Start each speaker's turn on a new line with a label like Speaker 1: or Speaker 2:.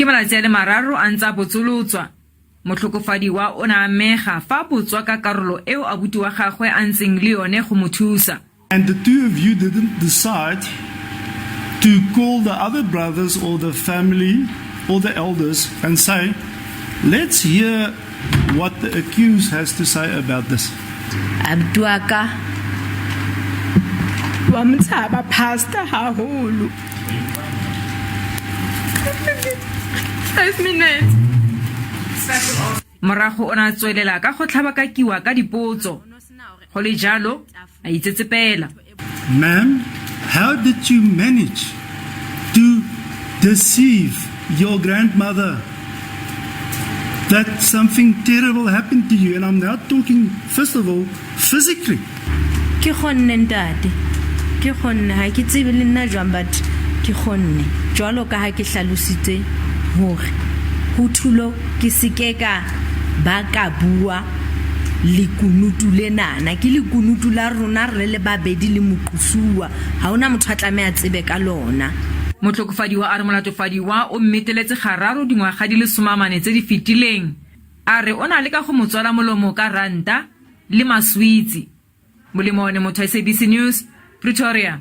Speaker 1: Ke malatsi a le mararo a ntse a botsolotswa. Motlhokofadiwa o ne a amega fa a botswa ka karolo eo abuti wa gagwe a ntseng le yone go mo thusa.
Speaker 2: And the two of you didn't decide to call the other brothers or the family or the elders and say, let's hear what the accused has to say about this.
Speaker 3: Abuti wa ka
Speaker 4: wa mo tshaba pastor haholo. 5 minutes.
Speaker 1: Morago o ne a tswelela ka go tlhabakakiwa ka dipotso. Go le jalo, a itsetsepela.
Speaker 2: Ma'am, how did you manage to deceive your grandmother that something terrible happened to you? And I'm now talking, first of all, physically.
Speaker 3: Ke kgonne, ntate, ke kgonne. Ha ke tsebe le nna jwang, but ke kgonne. Jwalo ka ha ke hlalositse hore ho thulo ke seke ka ba ka bua lekunutu lenana, ke lekunutu la rona re le babedi le moqosuwa. Ha hona motho a tlameha tsebe ka lona.
Speaker 1: Motlhokofadiwa a re molatofadiwa o mmeteletse gararo dingwaga di le 40 tse di fetileng. A re o na le ka go mo tswala molomo ka ranta le maswitsi. Molemo one motho, SABC News, Pretoria.